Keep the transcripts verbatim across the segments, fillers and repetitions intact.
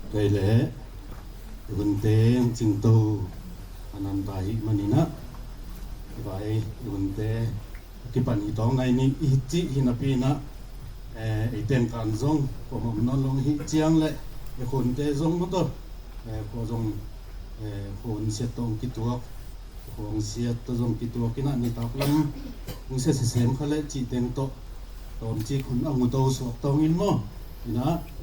Kei le i hunte hong cingto a nanta hi maninah i vai i hunte a kipan i tawng nai ni i cih hi napinah, eh, ei tengkan zong kuamah om nawn long hi ciang le i hunte zong mawtaw, eh, kua zong, eh, hun siat tawh hong kituak, khuang siat tawh zong kituak inah nitak lam hong sia sisem kha le cih teng tawh tawmcik hun a nguto suak tawng in maw? Inah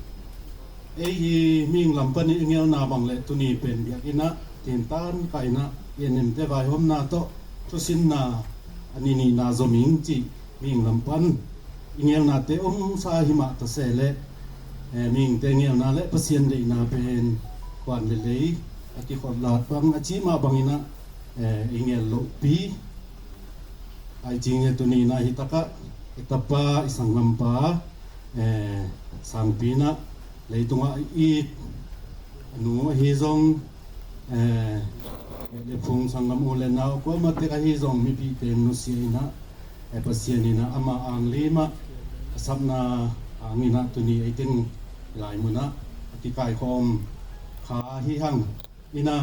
ei hi mihing lam pan i ngelna bang le tuni pen biak inah tintan ka inah i nemte vaihawmna tawh thusinna a ninihna zoming cih mihing lam pan i ngelnate omsa hi mah ta se le, eh, mihingte ngelna le Pasian deihna pen kuan le lei a kikhawt lat bang a ci mah banginah, eh, i ngel lohpi. Ai cing e tuni inah hi takah i tapa i sanggampa, eh, sangpi inah leitungah i it a nu ahi zong, eh, le phung sanggam u le nau kuamah tek ahi zong mipi teng nusia inah, eh, Pasian inah ama ang limah a sapna ang inah tuni ei teng lai munah a kikaikhawm kha hi hang. Inah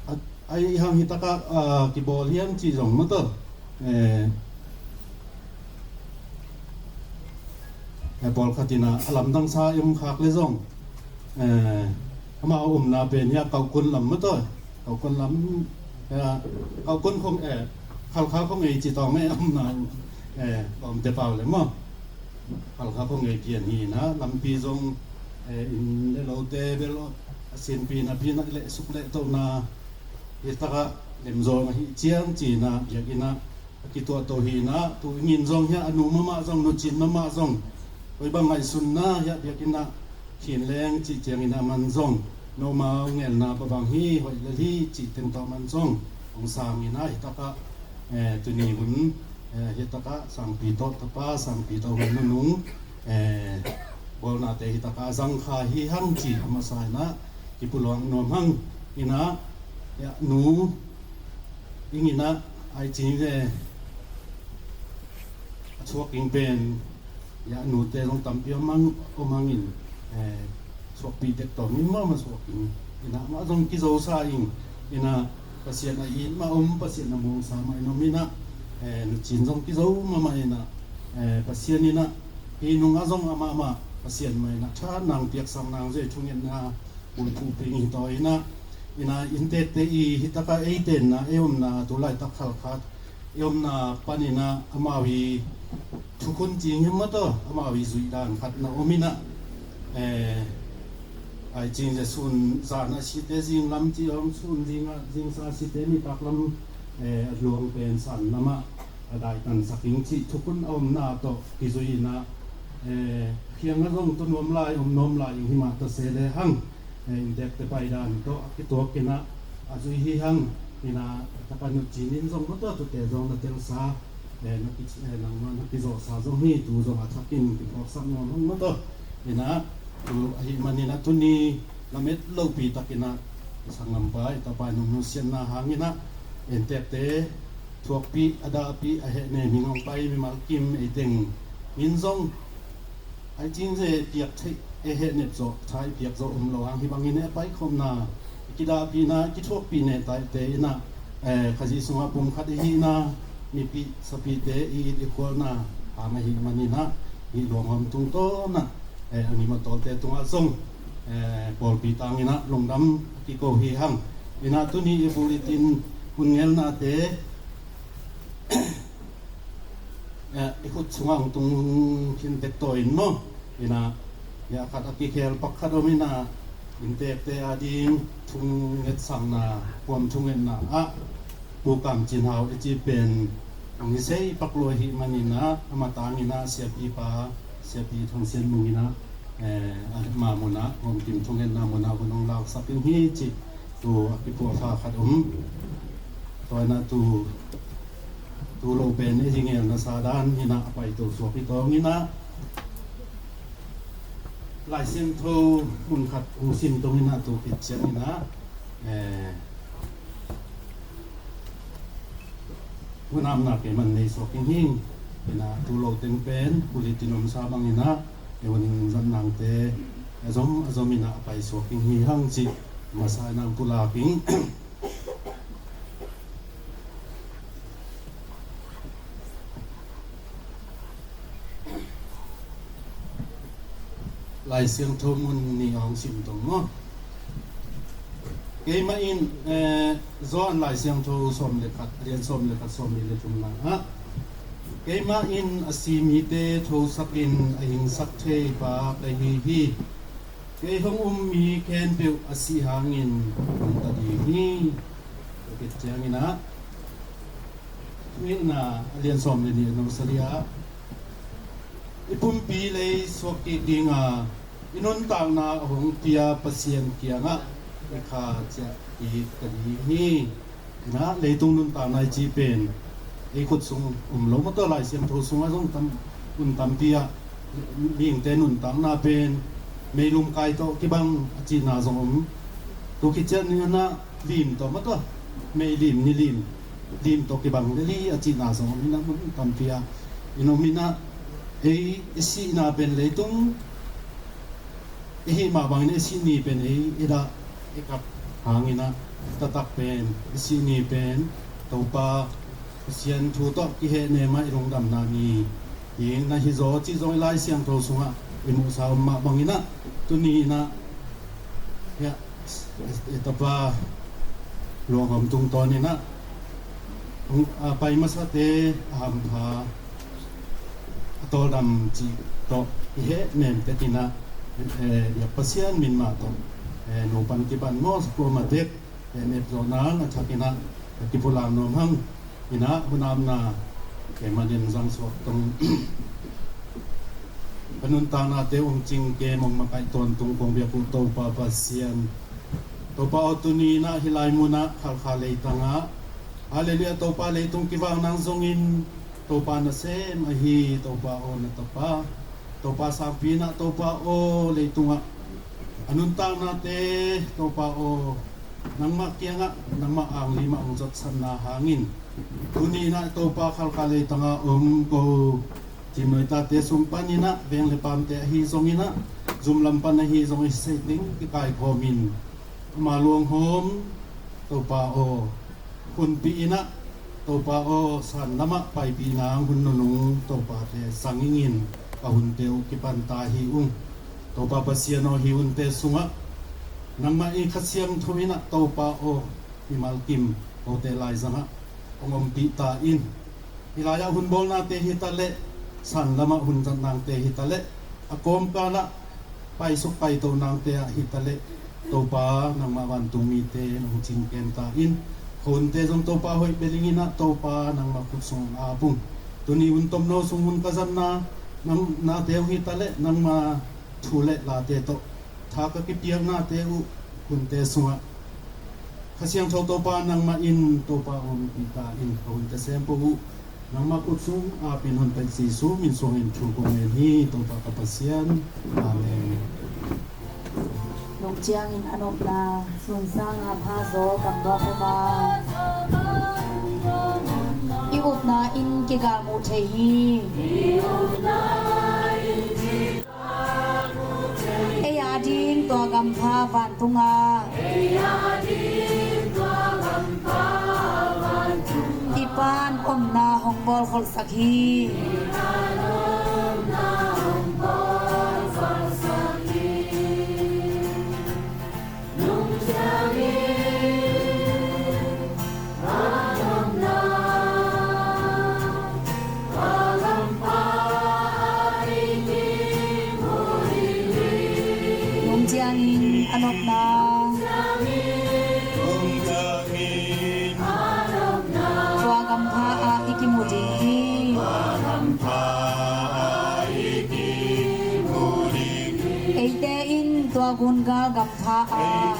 a, a i hang hi takah, ah, kibawl hiam cih zong mawtaw, eh, eh, pawlkhat inah a lamdang sa i om khak le zong, eh, amau omna pen hiah Kaukun lam mawtaw, Kaukun lam, eh, Kaukun khong, eh, Khalkha khong ei ci tawng e omna, eh, omte pau le maw? Khalkha khong ei pian hi inah lampi zong, eh, inn le lote bel a sinpi napi inah leh suk leh tohna hi takah lemzawng ahi ciang ci inah biak inah a kituahto hi inah tu ingin zong hiah a nu mahmah zong nucin mahmah zong koi bang ngaihsunna hiah biak inah khin leng cih ciangin a man zong nomau ngelna pa bang hi hoih lel hi cih teng tawh man zong hong sang inah hi takah, eh, tuni hun, eh, hi takah sangpi tawh tapa sangpi tawh hun nunung, eh, bawlnate hi takah zangkha hi hang ci a masa inah kipuluang nuam hang inah, ya nu ing inah ai cing ve a chuak ing pen ya nute zong tampi om hang, om hangin, eh, suakpih tek tawm in mahmah suak ing. Inah mah zong kizosa ing. Inah Pasian a it mah om, Pasian a muangsa mah in om inah, eh, nucin zong kizo mahmah inah, eh, Pasian inah hi nungah zong amah mah Pasian mah inah tha nang piaksak nang zui thungetna bulphuh ping hi taw inah. Inah inntekte i hi takah ei tenna ei omna tu laitak Khalkha i omna paninah amau i thukhun cing hi mawtaw amau i zuih dan khat na om inah, eh, ai cing ze sun zan a site zinglam ci om sun zing a zingsa site nitak lam, eh, a luang pen san lamah a daitansak ing cih thukhun a omna tawh kizui inah, eh, khiang a zong tu nuam lai om nuam lai ing hi mah ta se le hang, eh, inntekte paidan tawh a kituak inah a zui hi hang. Inah taka nucin in zong mawtaw tute zong na telsa, eh, na ki, eh, nangmah na kizawhsa zong hi tu zong a thakin kiphawksak nuam hang mawtaw. Inah tu ahi maninah tuni lamet lopi takinah i sanggampa i tapa i nungnusiatna hanginah inntekte thuakpih a dahpih a hehnem hing hong pai mimal kim ei teng min zong ai cing ze piak theih e hehnep zawh tha i piak zawh um lo hang hi bangin e paikhawmna i kidahpihna i kithuakpih netaihte inah, eh, Khazih sungah pumkhat i hihna mipih sapihte i it i khualna hang ahi maninah i luanghawm tungtawnah, eh, a ngim a tawlte tungah zong, eh, pawlpi tanginah lungdam a kiko hi hang. Inah tuni i bulletin hun ngelnate eh, i khut sungah hong tung khin tek taw in maw? Inah, ya khat a kikhel pak khat om inah inntekte ading thungetsakna kuam thungetna ah Pu Kam Cin Hau e ci pen hong hi sei pak lua hi maninah a matang inah siapipa siapi Thang Sian Mung inah, eh, a ma munah hong kim thungetna munah hun hong laksak in hi ci. Tu a kipuahfa khat om. Tua inah tu tu lo pen i hi ngelna sa dan inah a paito suak i tawng inah Lai Siangtho mun khat hong sim tong inah tu khit ciang inah, eh, hunamna kei man nei suak ing hing. Inah tu lo teng pen kulitin om sa bang inah i hun zat nangte A zom a zom in ah a paisuak ing hi hang cih masa in ah pulak ing. Lai Siangtho mun nih a hong sim tong maw? Keimah in, eh, Johan Lai Siangtho sawm le khat, a lian sawm le khat, sawm nih le thumna ah, keimah in a si mite thosak in a hingsak thei pa ka hi hi. Kei hong um mi khempeuh a sih hangin hong ta ding hi. Tua khit ciangin ah, Thuhilhna a lian sawm le nih, a neu sali ah, i pumpi lei suak kik ding a, i nuntakna a hong pia Pasian kiangah i kha ciah kik ka ding hi. Inah leitung nuntakna i cih pen ei khut sung um lo maw, tua Lai Siangtho sungah zong tam, hun tampi ah mihingte nuntakna pen meilum kai tawh kibang a cihna zong om. Tua khit ciangin ah lim tawh maw, tua meilim nilim, lim tawh kibang lel hi a cihna zong om. Inah mun tampi ah i nuntakna, ei i sihna pen leitung i hih mah bangin i sih ni pen ei i dah i kap hangin ah, taktak pen i sih ni pen Topa Pasian thu tawh kihehnem ah i lungdamna ni hi na hi zaw cih zong i Lai Siangtho sungah i muhsa om mah bangin ah, tuni inah hiah i tapa Luang Hom tungtawn inah, a pai masate a hampha, a tawldam cih tawh i hehnem tek inah, eh, biak Pasian min mah tawh, eh, no pan kipan maw, kuamah tek, eh, nep zawh nang a thak inah ka kipulak nuam hang. Inah hun a omna keimah in zang suak tong, ka nuntaknate hong cingkem, hong makaih tawntung kong biak uh Topa Pasian, Topa aw, tuni inah hih lai munah Khalkha leitang ah, Halleluiah, Topa, leitung kivak nang zongin Topa nasem ahi Topa aw, na tapa Topa sangpi inah Topa aw, leitungah a nuntaknate Topa aw, nangmah kiangah nangmah angli mah hong zotsatna hangin, tuni inah Topa Khalkha leitang a om ko Cimnuai tate sung pan inah, veng le paamte ahi zong inah, zum lam pan ahi zong i seiting kikaikhawm in, ama luanghawm Topa aw, hunpih inah Topa aw, san lamah paipih nang hun nunung Topate sang ingin, ka hunte uh kipan ta hi ung. Topa Pasian aw, hih hunte sungah nangmah i Kha Siangtho inah Topa aw, mimal kim kote laizangah hong ompih ta in. Hih lai-ah hun bawlnate hi taleh, san lamah hun zat nangte hi taleh, a kawmkalah paisuk paito nangte ah hi taleh, Topa nangmah vantung mite nong cingkem ta in. Ka hunte zong Topa hoih bel ing inah, Topa nangmah khut sung ap ung. Tuni hun tomno sung hun ka zatna, nang nate uh hi taleh, nangmah thu le late tawh tha ka kipiaknate uh hunte sungah Kha Siangtho Topa nangmah in Topa ompih ta in, ka hunte sempoh uh nangmah khut sung apin, Honpa Jesu min suangin thu kong ngen hi, Topa ka Pasian. Amen. Nung ciangin a nopna sunsang a pha zaw gamdawng puma i upna in kigal muh thei hi. Ei a ding tua gampha vantungah i pan omna hong bawlkholhsak hi. Nung ciangin a nopna tua gampha ah i kimu ding hi. Eite in tua gungal gampha ah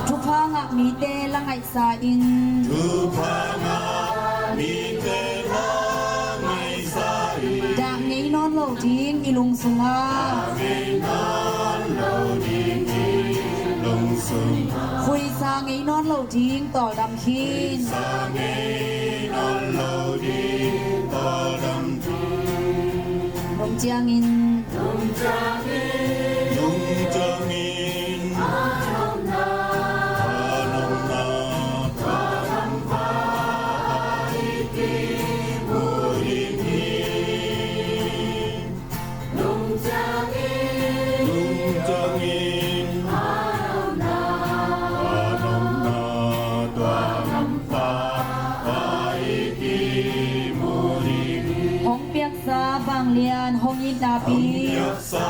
thupha ngah mite la ngaihsa in, dah ngei nawn lo ding i lung sungah khuisa ngei nawn lo ding tawldam khin. Nung Ciangin, nung ciangin, a nopna, a nopna, tua lampa i kimu ding hi. Nung ciangin, nung ciangin, a nopna, a nopna, tua lampa i kimu ding hi. Hong piaksa vanglian hong itna pi. Hong piaksa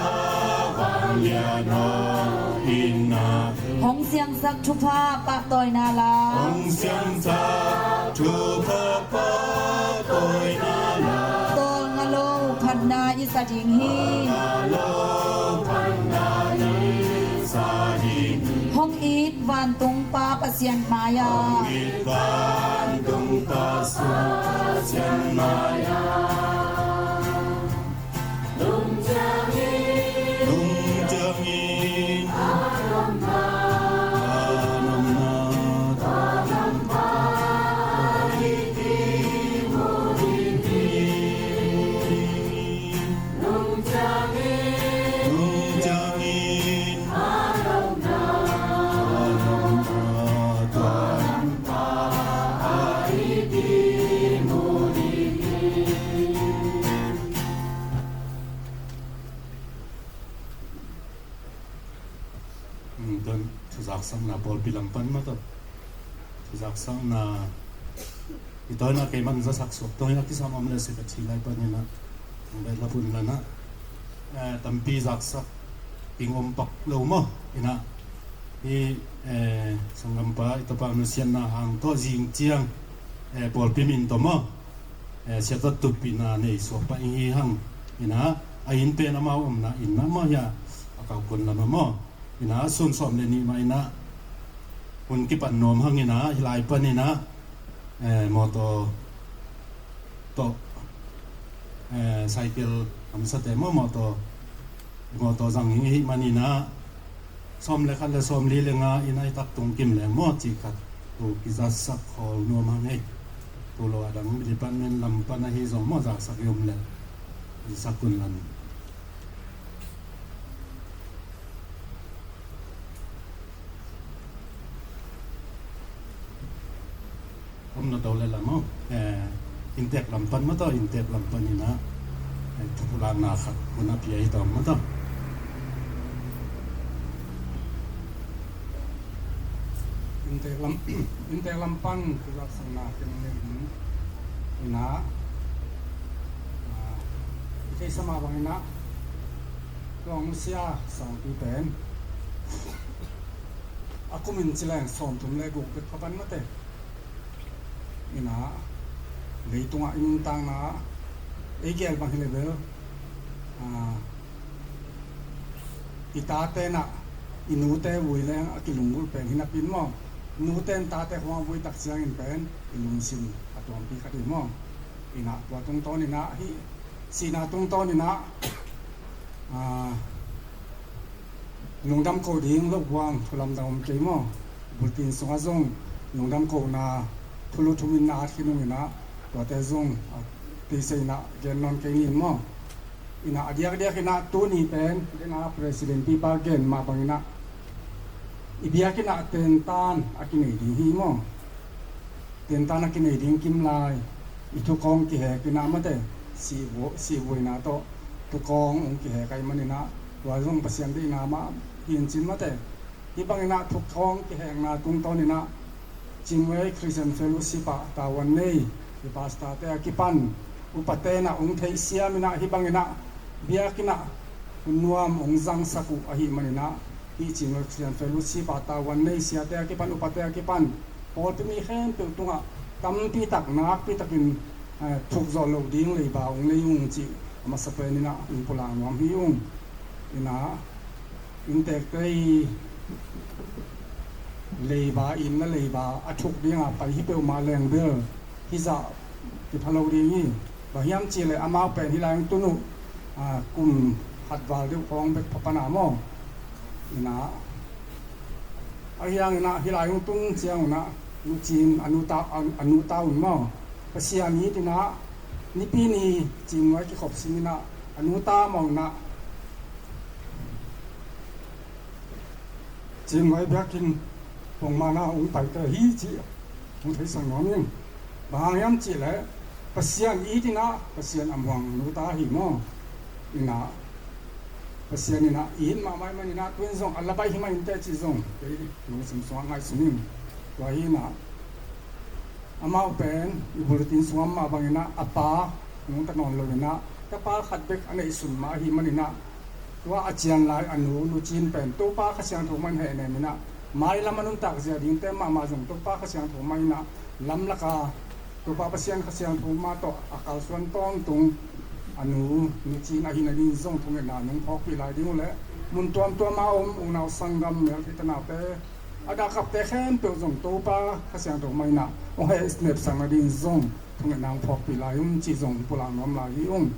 vanglian hong itna pi. Hong siangsak thupha pahtawina la. Hong siangsak thupha pahtawina la. Tawlnga lo phatna i sa ding hi. Tawlnga lo phatna i sa ding hi. Hong it vantung Pa Pasian mai-ah. Hong it vantung Pa Pasian mai-ah. Nung ciangin, nung ciangin, a nopna, a nopna, tua lampa i kimu ding hi. Nung ciangin, nung ciangin, a nopna, a nopna, tua lampa i kimu ding hi. Tua thuzaksakna pawlpi lam pan mah tawh. Thuzaksakna i tawi-in ah keimah in zasak suak tawi-in ah kisam om le sek a ci lai panin ah, hong bet lap un la-in ah, eh, tampi zaksak ding om pak lo maw. Ina, hih, eh, sanggampa i tapa nusiatna hang tawh zing ciang, eh, pawlpi min tawh maw, eh, siatat tupina nei suak pah ing hi hang. Ina, a inn pen amau omna inn ah maw, hia a kau kun lam ah maw. Ina, sun sawm le nih mah ina hun kipan nuam hang ina, hih lai pan ina, eh, mawtaw tawh, eh, cycle hamsate maw, mawtaw, mawtaw zang ing i hih man ina, sawm le khat le sawm li le nga ina i tak tung kim leng maw, cih khat tu kizatsak khawl nuam hang ei. Tu lo a dang department lam pan ahi zong maw, zaksak i om leh i sak un lan. Om na to le lam aw. Eh, inntek lam pan maw taw, inntek lam pan ina, eh, thupulakna khat hun a pia hi tawm maw taw. Inntek lam, inntek lam pan kizaksanna khat nei ina, ah, i theisa mah bang ina, tua nusia sangpi pen a kumin ci leng sawmthum le guk bek kha pan mate. Ina, leitungah i nuntakna ei gel bang hi le bel, ah, i tate na, i nute vui leng a kilunggulh pen hi napi-in maw, nute in tate khawng a vui tak ciangin pen i lungsim a tuampi khat hi maw. Ina, tua tungtawn ina, hih sihna tungtawn ina, ah, lungdam ko ding lo buang thu lamdang om kei maw. Bulletin sungah zong lungdam kona thulu thum in na at khin ung ina, tuate zong, ah, tisa ina gen nawn kei ning maw. Ina, a diakdiak ina tuni pen ina President pipa gen mah bang ina i biakinn ah tentan a kinei ding hi maw. Tentan a kinei ding kim lai, i thukhawng kihek ina mate, sihvu-, sihvuaina tawh thukhawng hong kihek ahih man ina, tua zong Pasian deihna mah hi in cin mate. Hih bang ina thukhawng kihekna tungtawn ina Chinwei Christian Fellowship ah tavuan nei i pastor te a kipan upate na hong theihsiam ina, hih bang ina biakinn ah hun nuam hong zangsak uh ahih man ina, hih Chinwei Christian Fellowship ah tavuan nei siate a kipan, upate a kipan, pawlpi mi khempeuh tungah tampi tak nakpi takin, eh, thuk zawh loh ding leiba hong nei ung cih a masa pen ina hong pulak nuam hi ung. Ina, inntekte i leiba, itna leiba a thuk dinga pai hi peuhmah leng bel hizah kipha lo ding hi. Bang hiam cihleh amau pen hih lai hong tun uh, ah, kum khat val deuh khawng bek pha pan a maw. Ina, ahi hang ina hih lai hong tun ciang ina Nu Cin, a nu ta, a, a nu ta un maw, Pasian it ina Nipi ni Cin nuai kikhop sin ina A nu ta mawngna Cin Nuai biakinn pongmana hong paite hi cih hong theisak nuam ing. Bang hang hiam cihleh Pasian it inah Pasian a muang nu ta hi maw? Inah Pasian inah it mahmah ih maninah tuin zong a la baih hi mah inteh cih zong kei lungsim sungah ngaihsun ing. Tua hi inah amau pen i bulletin sungah mah banginah a pa nungta nawn loinah tapa khat bek a neihsun mah ahi maninah tua a cian lai a nu, Nu Cin pen Topa Kha Siangtho mah in hehnem inah mailam a nuntak zia dingte mahmah zong Topa Kha Siangtho mah inah lamlaka Topa Pasian Kha Siangtho mah tawh a kalsuan tawntung a nu, Nu Cin ahih nading zong thungetna nong phawkpih lai ding uh leh mun tuamtuam a om unau sanggam mel theitanate a dahkapte khempeuh zong Topa Kha Siangtho mah inah hong heh nepsak nading zong thungetna hong phawkpih lai ung cih zong pulak nuam lai hi ung.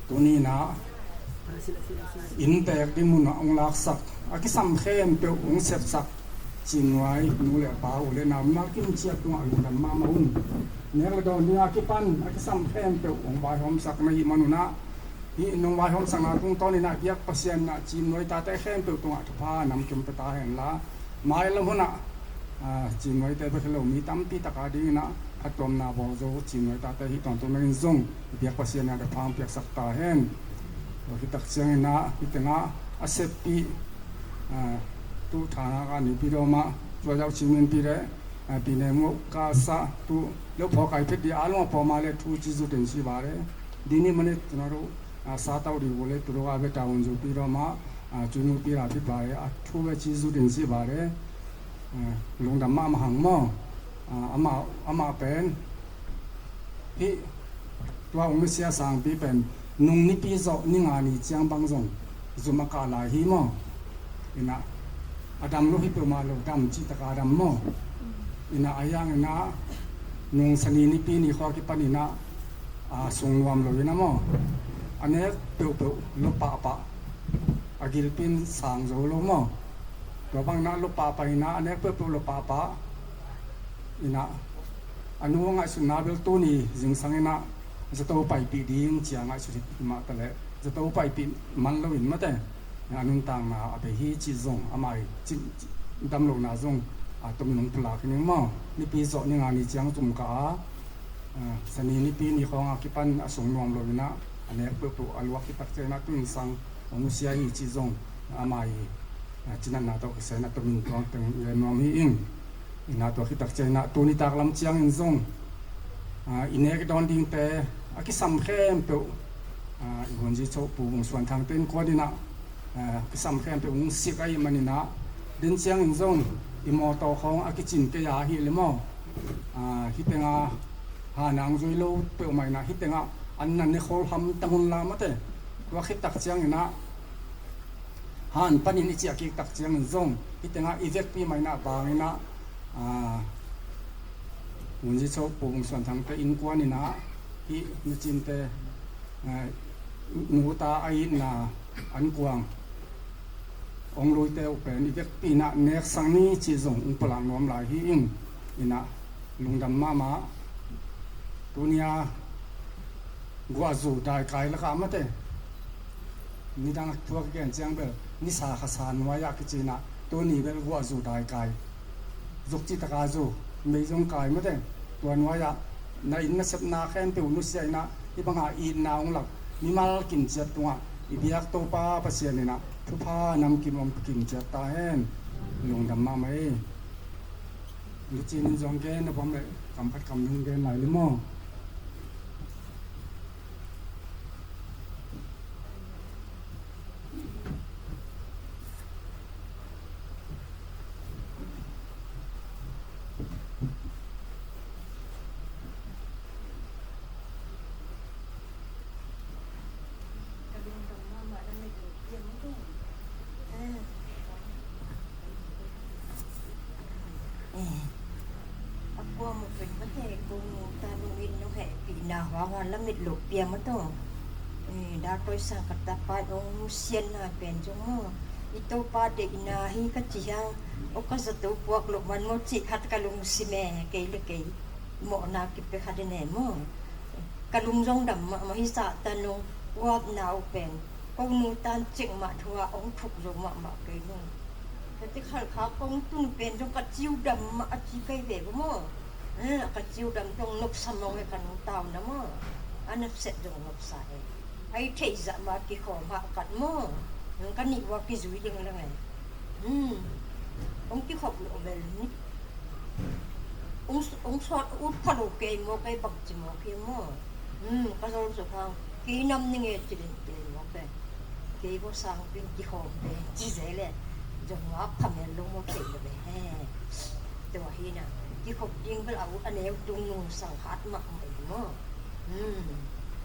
Tuni inah inntek ding munah hong laksak a kisam khempeuh hong sepsak Cin Nuai nu le pa u le nau na kimciat tungah lungdam mahmah ung. Nek le dawn dingah kipan a kisam khempeuh hong vaihawmsak na hih manunah hih nong vaihawmsakna tungtawn inah biak Pasian inah Cin Nuai tate khempeuh tungah thupha namkim pia ta henla mailam hunah Cin Nuaite bek hi lo mi tampi taka dinginah phattuamna bawl zo Cin Nuai tate hih tawntung nangin zong biak Pasian inah thupha hong piaksak ta hen. Tua hitak cianginah hih tengah a seppih tu thana ka nipi dawmah tua yau cingminpi le pine muh kasa tu leuphawkai phet di a lungah pawma le thu ci zutin si vare dini manit tuna ru a sa tau di vule tu ru a beta un zupi dawmah cu nupi la phet vare a thu ve ci zutin si vare lungdam mahmah hang maw? Amah pen hih tua ung misia sangpi pen nung nipi zawh ni nga ni ciang bang zong zum a kah lai hi maw? Inah a dam lo hi peuhmah lo dam cihtaka dam maw? Inah a hiang inah nung sani nipi ni khua kipan inah a sung nuam lo inah maw? A nek peuhpeuh lo pahpah a gilpin sang zo lo maw? Tua bang inah lo pahpah inah a nek peuhpeuh lo pahpah inah a nu a ngaihsutna bel tuni zingsang inah zato paipih ding cia ngaihsut hi mah taleh zato paipih man loin mate a nuntakna a bei hi cih zong amah i cin damlohna zong a tomin hong pulak hi ning maw? Nipi zawh ni nga ni ciang zum kah a sani nipi ni khawng a kipan a sung nuam lo inah a nek peuhpeuh a luak hi tak ciang inah tuinsang hong nusia hi cih zong amah i cinatna tawh kisai inah tomin tuang teng i nuam hi ing. Inah tua khitak ciang inah tuni taklam ciangin zong i nek i dawn dingte a kisam khempeuh i hunzi cho Pu Bung Suan Thangte innkuan inah kisam khempeuh hong sik ahih maninah den ciangin zong i mawtaw khawng a kicin kei a ahih le maw? Hih tenga hana hong zui lo peuhmah inah hih tengah an na ne khol hamtang hun la mate. Tua khitak ciang inah han panin i ciah kik tak ciangin zong hih tengah i vekpi mah inah bang inah hunzi cho Pu Bung Suan Thangte innkuan inah hih Nu Cinte nuta a itna an kuang hong luite uh pen i vekpi inah neksak ni cih zong hong pulak nuam lai hi ing. Inah lungdam mahmah. Tunia guahzu daikai lakah mate nidang a thuak gen ciang bel nisa khasa nuai-ah kicinah tuni bel guahzu daikai zuk cihtaka zu mei zong kai mate. Tua nuai-ah na inn nasepna khempeuh nusia inah hih banga itna hong lak mimal kimciat tungah i biak Topa Pasian inah thupha namkim hong kimciat ta hen. Lungdam mahmah hi. Nu Cin in zong gen a bawm le kam khat kam nih gen lai le maw? A kuam uh pen mate kong ta nungin nong hehpihna huahuan lamit loh pia maw tawh. Dak Toisang ka tapa in hong nusiatna pen zong maw, i Topa deihna hi ka ci hiang, aw ka zato puak loh man maw cih khat ka lungsim e, kei le kei mawhna kipia khat in e maw. Ka lung zong dam mahmah hi sahtan nung Uap nau pen ko nu tan cek mah thu a ong thuk zo mahmah kei nu. Ka ti khal kha kong tun pen zong ka ciu dam mah a ci kei ve ba maw. Eh, ka ciu dam tong noksa mong e ka nu tau na maw. A na set zong noksa e. Ai thei zah ma kikhawm hah kat maw. Nang ka nih ua kizui ding leng e. Hmm. Ong kikhop lo vel ni. Ong, ong sawt ut pha lo kei maw, kei bang ci maw, kei maw. Hmm, ka zol zo hang. Kei nam ni nge ci den kei maw kei. Kei bo sang pin kikhawm pen ci zai le. Zong a pha mel lo maw kei lo ve he. Tua hi na. Kikhop ding bel a ut a neu tung nung sang hat mah mah maw. Hmm.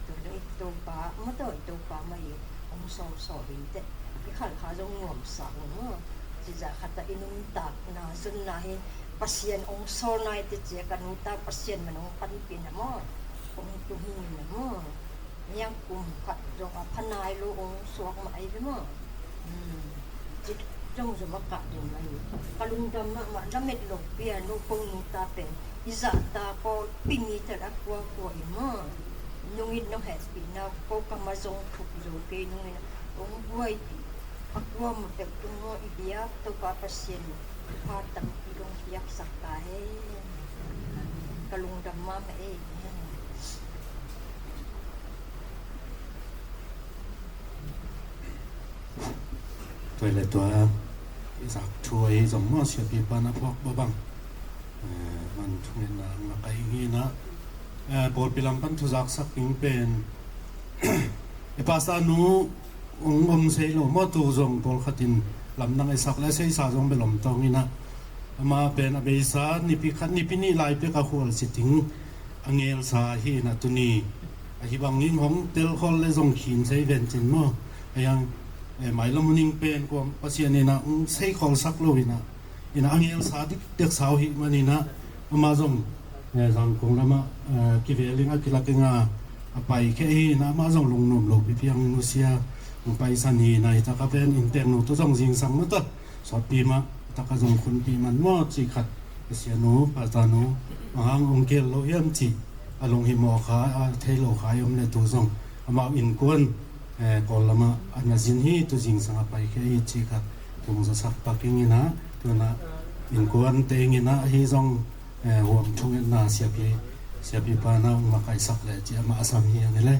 Tua dong i Topa, ma tua i Topa ma i ong sawl sawl ding te. I khal kha zong nuam sak maw. Ci za khat a i nuntakna zonna hi Pasian ong sawl nai te cia ka nuta Pasian man ong panpih na maw. Ong tung hi na maw. Niang kum khat zong a pha nai lo ong suak mah ai ve maw. Hmm. Cik zong zong a kah ding mai. Ka lungdam mahmah lamet lo pian lo ko nuta pen. I zahta ko pini tel a kuakua i maw. Nungin nong hehpihna ko kama zong thuk zo kei nungin ong buaipih. A kuama peuh tung maw i biak Topa Pasian pha tampi dong piaksak ta hen. Ka lungdam mahmah ei. Tua le tua i zak thu ahi zong maw siapipa na phuak babang. Eh, man thungetna ang na kai hi na. Eh, pawlpi lam pan thuzak sak ding pen. E pasa nu ong om sei lo maw tu zong pawlkhat in lamdang e sak le seisa zong bel om tawng hi na. Ama pen a beisa nipi khat nipi nih lai pek a khual siting a ngelsa hi na tuni. Ahi bangin hong telkhol le zong khin sei ven cin maw. Ahi hang, eh, mailam huning pen kuam Pasian in a ong sei khol sak lo hi na. Ina a ngelsa dikdek sau hi maninah ama zong, eh, Zangkong lamah, eh, kiveling a kilak inga a paikhia hi ina ama zong lungnuam lo pipiang nusia hong paisan hi ina hi taka pen innteknu tu zong zingsang mata sawtpi mah taka zong khunpi man maw ci khat a sianu pazanu a hang hong kel lo hiam ci a lunghimawh kha a thei lo kha i om le tu zong amau innkuan eh, Kawl lamah a na zin hi tu zingsang a paikhia hi ci khat tung zasak pak ing ina tuna innkuan te ing ina ahi zong, eh, huam thungetna siapi siapipa na ong makaisak le ci amah a sam hi ang hi le.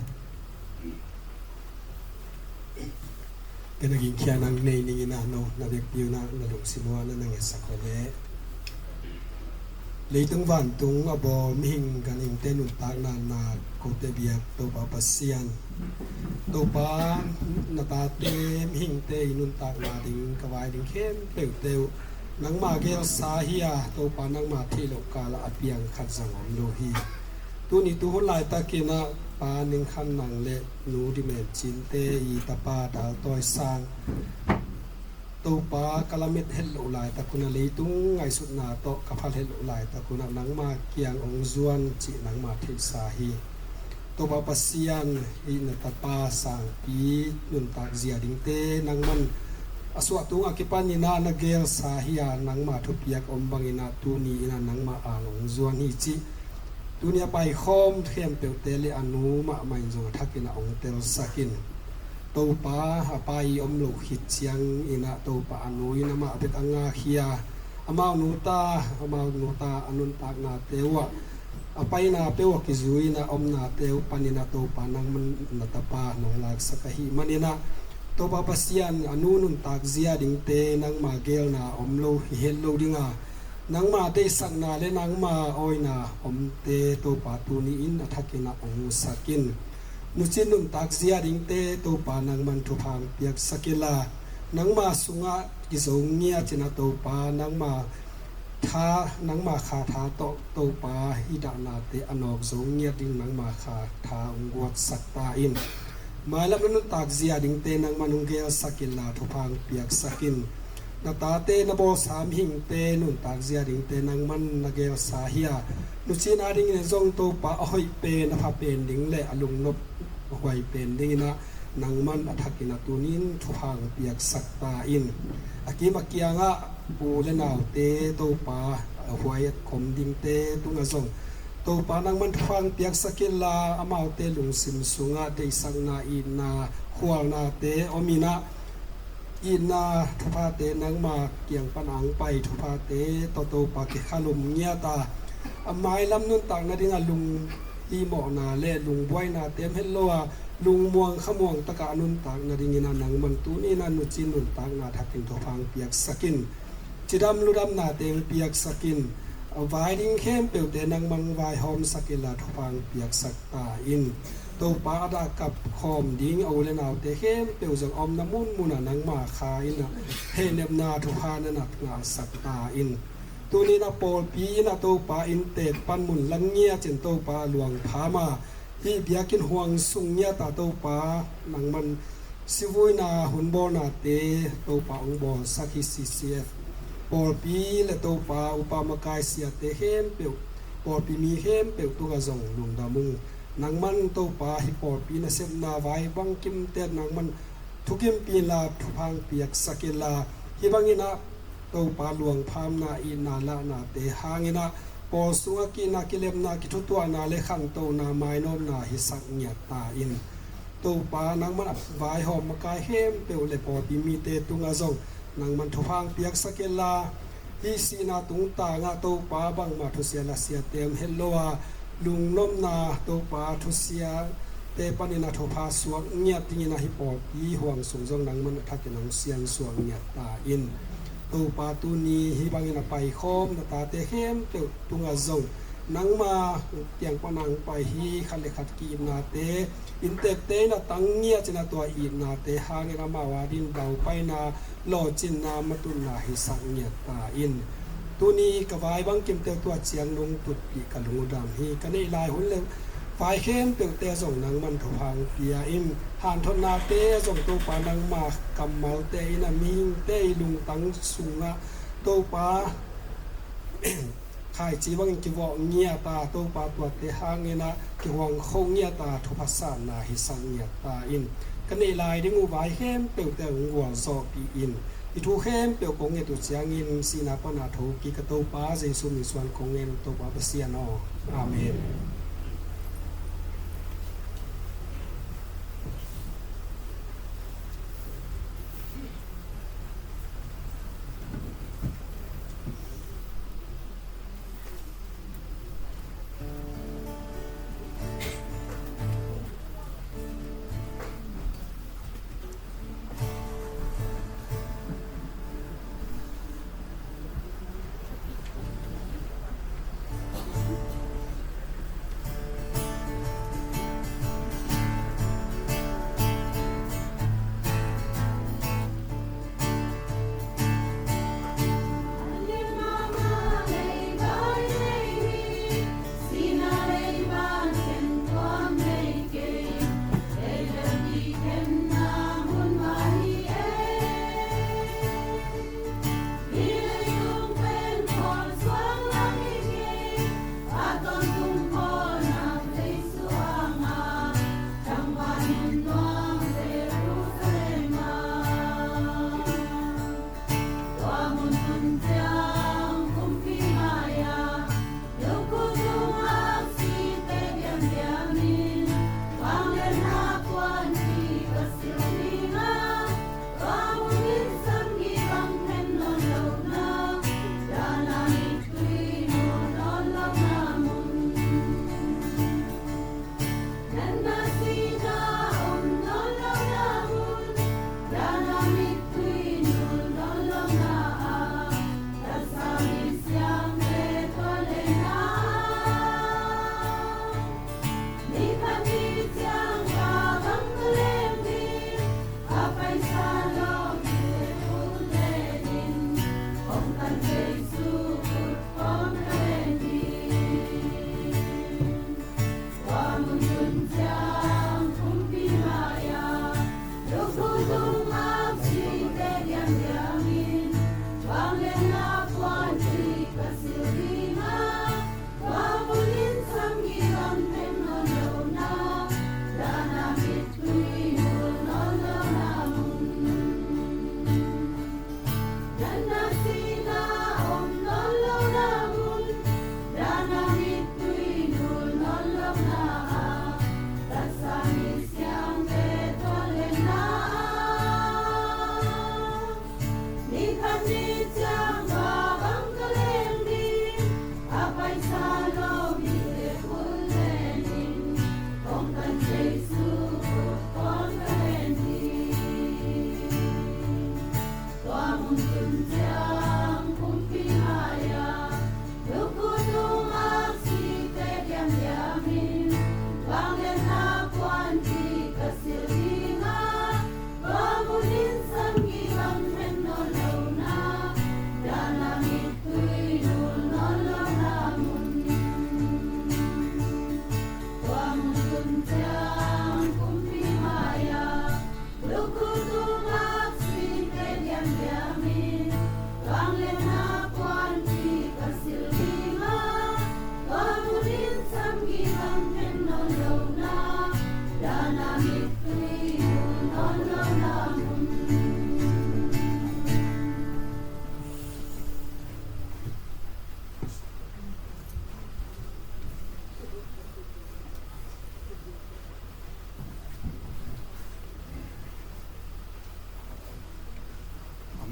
Ken a gingkhia nang nei ning ina no na vekpi una na lungsim ua na na ngetsak le. Leitung vantung a bawl mihing ganhingte nuntakna na kote biak Topa Pasian. Topa na tate mihingte i nuntakna ding ka vai ding khempeuhte uh nangma gelsa hi a Topa nangma theih loh kala a piang khat zang om lo hi. Tuni tu hun laitakin a Pa Ning Khan Nang le Nu Di Men Cinte i tapa Dal Tawi Sang Topa ka lamet het loh laitak hunah leitung ngaihsutna tawh ka phal het loh laitak hunah nangma kiang ong zuan cih nangma theihsa hi. Topa Pasian i na tapa sangpi nuntak zia dingte nangman a suah tungah kipaninah na gelsa hi a nangma thupiak om banginah tuni inah nangma ang ong zuan hi cih. Tuni a paikhawm khempeuhte le a nu mahmah in zong a thakin a ong telsakin Topa a pa i om loh khit ciangin ah Topa a nu in amah bek a ngakkhia amau nuta amau nuta a nuntaknate uh ah a paina peuh a kizui in a omnate uh panin ah Topa nangman na tapa nong laksak ahih manin ah Topa Pasian a nu nuntak zia dingte nangma gelna om lo hi het lo dinga nangma deihsakna le nangma awina omte Topa tuni in a thakin a ong musakin nucin nuntak zia dingte Topa nangman thupha piaksak inla nangma sungah kizo ngiat in a Topa nangma tha nangma kha tha tawh Topa i dahnate a nawk zo ngiat ding nangma kha tha ong guatsak ta in mailam na nuntak zia dingte nangman ong gelsak inla thupha piaksak in. Na tate na bawlsa mihingte nuntak zia dingte nangman na gelsa hi a nucin a dingin zong Topa a hoih pen a pha pen ding le a lungnop a huai pen dingin ah nangman a thakin a tunin thupha piaksak ta in. A kim a kiangah u le naute Topa a huai a khom dingte tungah zong Topa nangman thupha piaksak inla, amaute lungsim sungah deihsakna, itna, khualnate om inah, itna thuphate nangma kiang pan ang pai thuphate tawh Topa kikhalum ngiat a, a mailam nuntak nadingah lunghimawhna le lungbuainate om het lo a, lungmuang khamuang takah a nuntak nadingin ah nangman tuni-in ah nuci nuntakna thakin thupha piaksak in. Cidam ludamnate piaksak in. A vai ding khempeuhte nangman vaihawmsak inla thupha piaksak ta in. Topa, a dah kap khawm ding a u le naute khempeuh zong a omna munmunah nangma kha inah hehnepna thupha na ngahsak ta in. Tuni-in ah pawlpi inah Topa inntek panmun la ngiat in Topa luangpham a, hih biakinn huang sung ngiat a Topa nangman sivuina hunbawlnate Topa hong bawlsak hi. C C F pawlpi le Topa upa makai siate khempeuh, pawlpi mi khempeuh tungah zong lungdam ung. Nangman Topa hih pawlpi nasepna vai bangkimte nangman thukimpih inla thupha piaksak inla, hih bangin ah Topa luangphamna, itna lahnate hangin ah pawl sungah kihna, kilemna, kithutuahna le khantohna, mainawtna hisak ngiat ta in. Topa nangman a vaihawm makai khempeuh le pawlpi mite tungah zong nangman thupha piaksak inla, hih sihna tungtangah Topa bangmah thusia lasiate om het lo a, lungnopna Topa thusiate panin a thupha suak ngiat dingin ah hih pawlpi huang sung zong nangman a thakin hong siansuak ngiat ta in. Topa tuni hih bangin a paikhawm na tate khempeuh tungah zong nangma kiang pan ang pai hi. Khat le khat ki-itnate inntekte in a tang ngiat in a, tua itnate hangin amau adingin daupaina, lawhcinna, matutna hisak ngiat ta in. Tuni ka vai bangkimte tua ciang nong tutpih ka lungdam hi. Ka neih lai hun le vai khempeuhte zong nangman thupha pia in. Hanthotnate zong Topa nangma kammalte in a mihingte i lungtang sungah Topa khaici bangin kivawh ngiat a, Topa tuate hangin ah kihuangkho ngiat a, thupha sanna hisak ngiat ta in. Ka neih lai ding uh vai khempeuhte hong gualzawhpih in. I thu khempeuh kong nget uh ciangin sihna pana thokik ka Topa Jesu min suang kong ngen uh, Topa Pasian aw. Amen.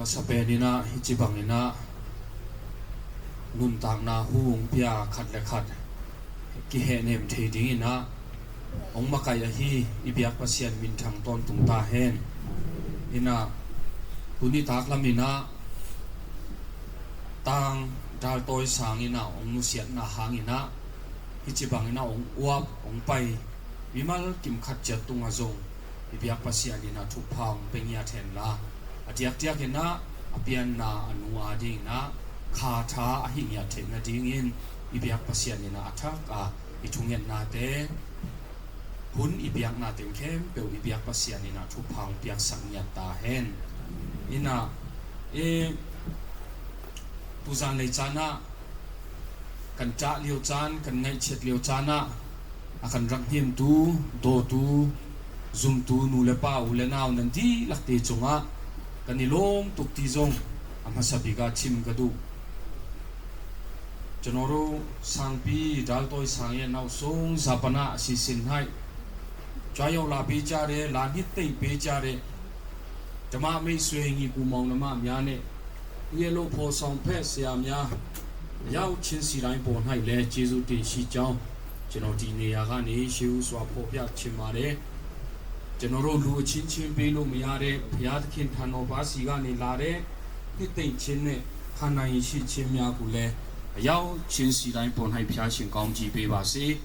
Masa peninah hici banginah nuntakna hu hong pia khat le khat kihehnem thei dinginah hong makaih ahi i biak Pasian minthang tawntung ta hen. Inah tuni taklaminah tang daltawi sanginah hong nusiatna hanginah hici banginah hong uap hong pai mimal kimkhat ciat tungah zong i biak Pasian inah thupha hong pia ngiat henla, a diakdiakinah a pianna a nu adinginah khatha ahi ngiat theih nadingin i biak Pasian inah a thak a i thungetnate, hun i biakna teng khempeuh i biak Pasian inah thupha hong piaksak ngiat ta hen. Inah e tuzan lei canah kan cah liu can, kan ngaihchiat liu canah a kan rak hnemtu, dawtu, zumtu nu le pa, u le nau nan dihlakte cungah kan i lawm tukti zong a hmasa bika chim ka duh. Canoru sangpi daltawi sang e nau sung zapanah a sisin haih cua yo la pi cia re, la hnittei pi cia re. Tama mei sui ngi ku mong na ma mia ne. Ye lo pho song phe sia mia. Yau chin si lai pon hai le Jesu tin si ciao. Cino ti ne ya ga ne siu sua pho pia chin ma re. Cino ro lu chin chin pi lu mia re. Pia kin than no pa si ga ne la re. Ni tei chin ne. Khan nai si chin mia ku le. Yau chin si lai pon hai pia chin kong ji pe ba si.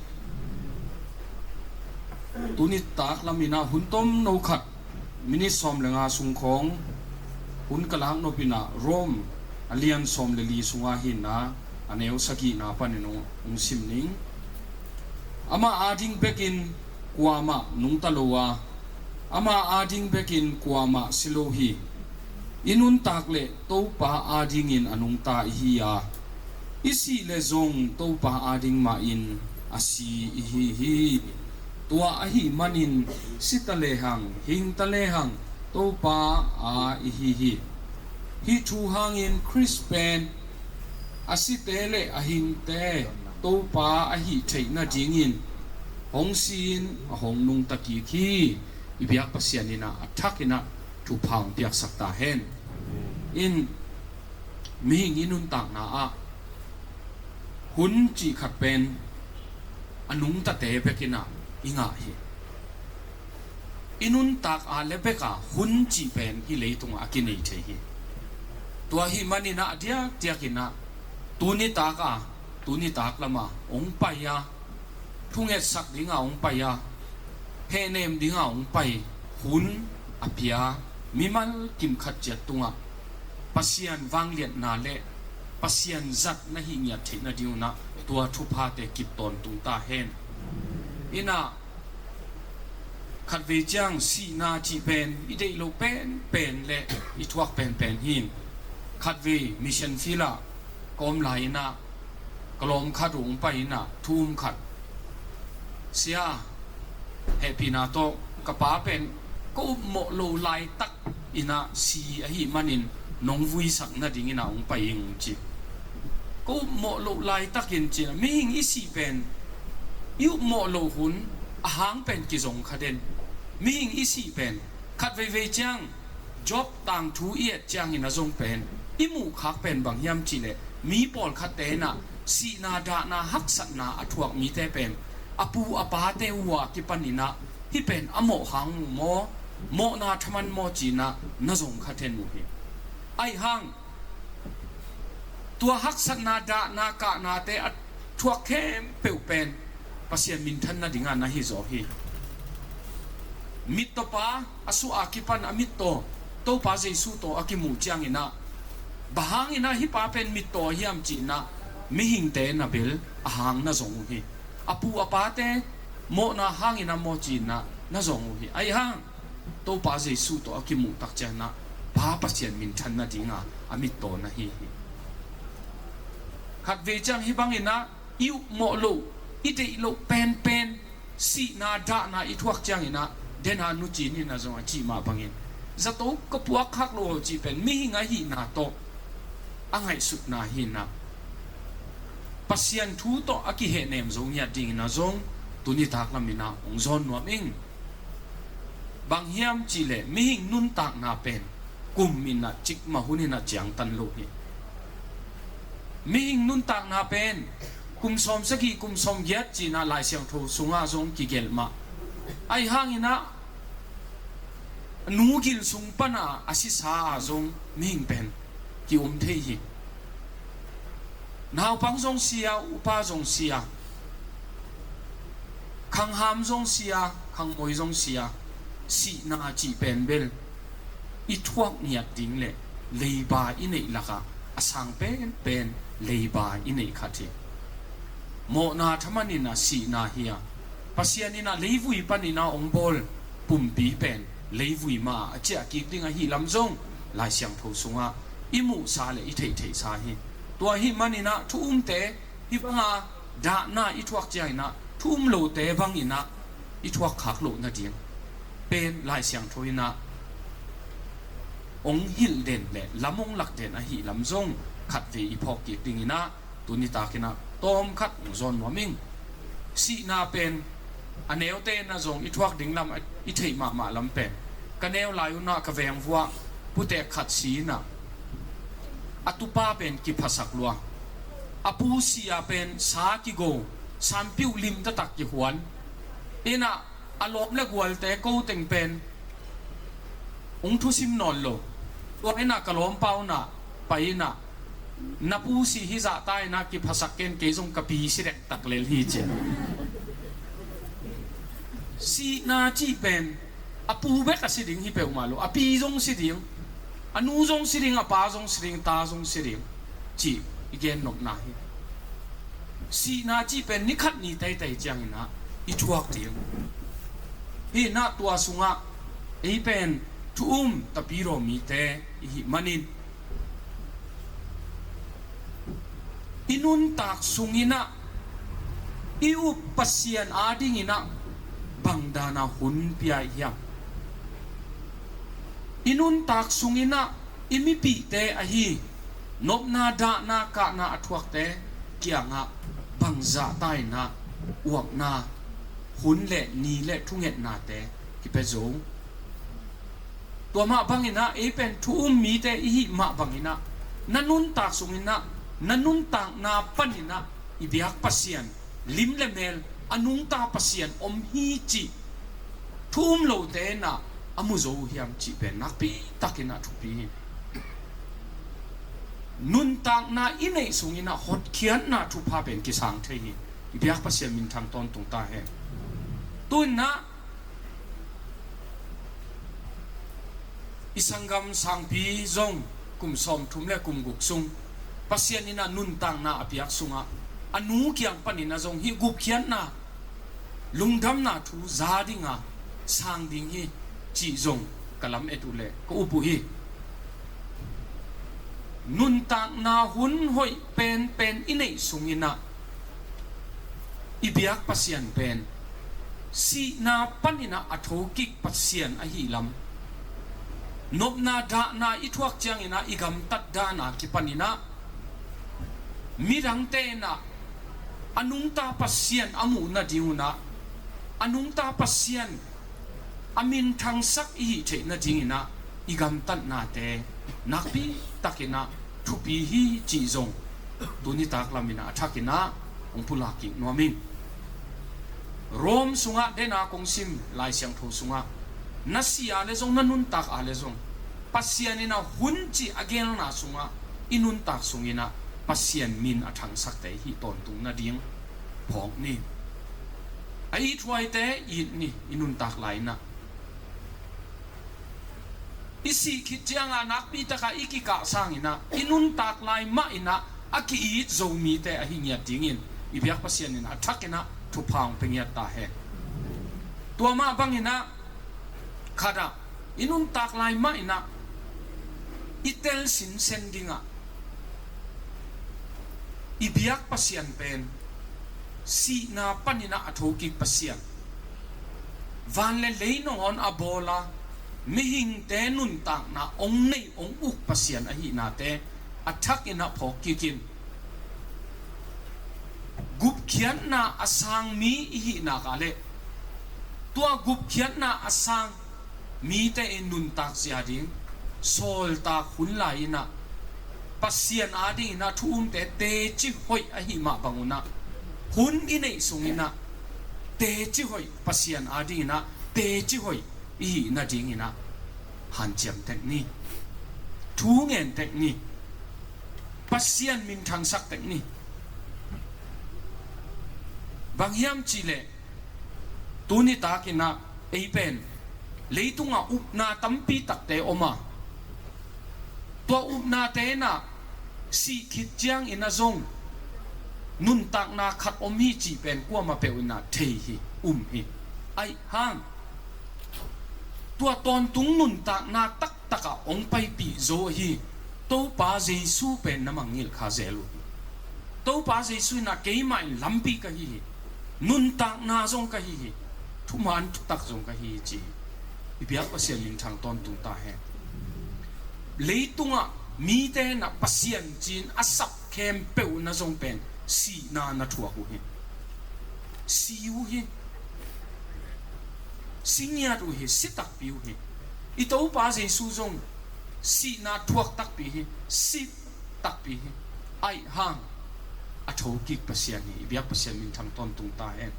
Tuni tak lam ina hun tom no khat. Minit sawm le nga sung khawng hun ka lak nop inah Rome a lian sawm le li sungah hinna a neu sagihna panin hong sim ning. Amah ading bekin kuamah nungta lo a, amah ading bekin kuamah si lo hi. I nuntak le Topa adingin a nungta ihi a, i sih le zong Topa ading mahin a si ihi hi. Tua ahi manin si ta lehang, hing ta lehang Topa a ihi hi. Hih thu hangin Khrist pen a site le a hingte Topa ahih theih nadingin hong si-in a hong nungta kik hi. I biak Pasian inah a thak inah thupha hong piaksak ta hen. In mihing i nuntakna ah hun cih khat pen a nungtate bek inah i ngah hi. I nuntak ah le bek a hun cih pen hih leitungah a kinei thei hi. Tua hih maninah a diakdiak inah tuni tak a tuni tak lama hong pai a, thungetsak dinga hong pai a, hehnem dinga hong pai hun a pia mimal kimkhat ciat tungah Pasian vangliatna le Pasian zat na hih ngiat theih nadingunah tua thuphate kip tawntung ta hen. Inah khatvei ciang sihna cih pen i deih loh penpen le i thuak penpen hin khatvei mission field ah ka om lai inah ka lawm khat uh hong pai inah thu um khat, sia, hehpihna tawh ka pa pen ka upmawh lo laitak inah si ahih manin nong vuisak nading inah hong pai ing ci. Ka upmawh loh laitakin ci inah mihing i sih pen i upmawh loh hun a hang pen kizong kha den. Mihing i sih pen khat veivei ciang Job tangthu i et ciangin a zong pen i muhkhak pen bang hiam cihleh mi pawlkhatte inah sihna dahna haksatna a thuak mite pen a pu a pate uh a kipan inah hih pen a mawh hang uh maw, mawhna thaman maw ci inah na zong kha then uh hi. Aih hang tua haksatna dahna kahnate a thuak khempeuh pen Pasian minthan nadinga na hi zaw hi. Mittawpa a suah a kipan a mittaw Topa Jesu tawh a kimuh cianginah bang hanginah hih pa pen mittaw hiam ci inah mihingte na bel a hang na zong uh hi. A pu a pate mawhna hangin a maw ci inah na zong uh hi. Aih hang Topa Jesu tawh a kimuh tak cianginah Pa Pasian minthan nadinga a mittaw na hi hi. Khatvei ciang hih banginah i upmawh loh i deih loh penpen sihna dahna i thuak cianginah dena nu ci ni na zong a cih mah bangin zato ka puak khak lo aw cih pen mihing ahihna tawh a ngaihsutna hinah Pasian thu tawh a kihehnem zo ngiat dingin a zong tuni tak laminah hong zawn nuam ing. Bang hiam cihleh mihing nuntakna pen kum in ah, cikmah hun in ah ciangtan lo hi. Mihing nuntakna pen kum sawmsagih, kum sawmgiat ci-in ah Lai Siangtho sungah zong kigelh mah. Ahi hangin ah, nu gil sung pan a a sisa ah zong mihing pen ki-um thei hi. Naupang zong si a, upa zong si a, khangham zong si a, khangmoi zong si a, sihna cih pen bel i thuak ngiat ding le leiba i neih lakah a sang penpen leiba i neih khat hi. Mawhna thaman in ah sihna hi a, Pasian in ah leivui panin ah hong bawl pumpi pen leivui mah a ciah kik ding ahih lam zong Lai Siangtho sungah i muhsa le i theihtheihsa hi. Tua ahih manin ah thu umte hih banga dahna i thuak ciangin ah thu um lote bangin ah i thuak khak loh nading pen Lai Siangtho in ah hong hilh den le lam hong lak den ahih lam zong khatvei i phawk kik dingin ah tuni takin ah tawmkhat hong zawn nuam ing. Sihna pen a neute in ah zong i thuak ding lam, i theih mahmah lam pen, ka neu lai un ah ka vengvuah putek khat si in ah a tupa pen kiphasak lua. A pu si a pen sa kigo, sanpiuh lim taktak kihuan in ah a lawm le gualte ko teng pen hong thusim nawn lo. Tua in ah ka lawmpa un ah pai in ah, na pu si hi zahta in ah kiphasak ken, kei zong ka pi si dektak lel hi ci. Sihna cih pen a pu bek a si ding hi peuhmah lo, a pi zong si ding, a nu zong si ding, a pa zong si ding, ta zong si ding cih i gennopna hi. Sihna cih pen ni khat ni teitei ciangin ah i thuak ding hi in ah, tua sungah ei pen thu um tapidaw mite i hih manin i nuntak sungin ah i up Pasian adingin ah bang dan a hun pia i hiam? I nuntak sungin ah i mipihte ahi nopna, dahna, kahna a thuakte kiangah bang zahta in ah uakna hun le ni le thungetnate kipia zo? Tua mah bangin ah ei pen thu um mite i hih mah bangin ah na nuntak sungin ah, na nuntakna panin ah i biak Pasian, lim le mel a nungta Pasian om hi cih thu um lote in ah a mu zo uh hiam cih pen nakpi takin ah thupi hi. Nuntakna i neih sungin ah hotkhiatna thupha pen kisang thei hi. I biak Pasian minthang tawntung ta hen. Tu in ah i sanggam sangpi zong kum sawmthum le kum guk sung Pasian in ah nuntakna a piak sungah a nu kiang panin ah zong hih gupkhiatna, lungdamna thu za dinga sang ding hi cih zong ka lamet uh le ka up uh hi. Nuntakna hun hoih penpen i neih sungin ah i biak Pasian pen sihna panin ah a thokik Pasian ahih lam, nopna dahna i thuak ciangin ah i gamtat dan a kipanin ah midangte in ah a nungta Pasian a muh nading un ah, a nungta Pasian a minthangsak i hih theih nadingin ah i gamtatnate nakpi takin ah thupi hi cih zong tuni tak lamin ah a thakin ah hong pulak kik nuam ing. Rom sungah dena kong sim Lai Siangtho sungah na si a le zong, na nuntak a le zong, Pasian in ah hun cih a gelna sungah i nuntak sungin ah Pasian min a thangsakte hih tawntung nading phawk ni. A ithuaite it ni, i nuntak lai in ah. I sih khit ciangah nakpi takah i kikah sangin ah i nuntak lai mah in ah a ki-it zo mite ahi ngiat dingin i biak Pasian in a thakin ah thupha hong pia ngiat ta hen. Tua mah bangin ah khatah i nuntak lai mah in ah i tel sinsen dingah i biak Pasian pen sihna panin ah a thokik Pasian, van le lei nangawn a bawl a mihingte nuntakna hong neih hong uk Pasian ahihnate a thakin ah phawk kik in, gupkhiatna a sang mi i hih nak leh tua gupkhiatna a sang mite i nuntak zia ding, Sawltak hun lai-in ah Pasian adingin ah thu umte teci hoih ahih mah bangun ah, hun i neih sungin ah teci hoih, Pasian adingin ah teci hoih i hih nadingin ah hanciam tek ni. Thu ngen tek ni. Pasian minthangsak tek ni. Bang hiam cih leh, tuni takin ah ei pen leitungah upna tampi takte om a, tua upnate in ah sih khit ciangin ah zong nuntakna khat om hi cih pen kuamah peuh in ah thei hi, um hi. Aih hang tua tawntung nuntakna taktak ah hong paipih zo ahi Topa Jesu pen na mangngilh kha zel uh hi. Topa Jesu in ah keimah in lampi ka hi hi, nuntakna zong ka hi hi, thuman thutak zong ka hi hi ci hi. I biak Pasian minthang tawntung ta hen. Leitungah mite in ah Pasian ci-in a sap khempeuh na zong pen sihna na thuak uh hi. Si uh hi. Si ngiat uh hi, si takpi uh hi. I Topa Jesu zong sihna thuak takpi hi, si takpi hi. Aih hang a thokik Pasian hi. I biak Pasian minthang tawntung ta hen.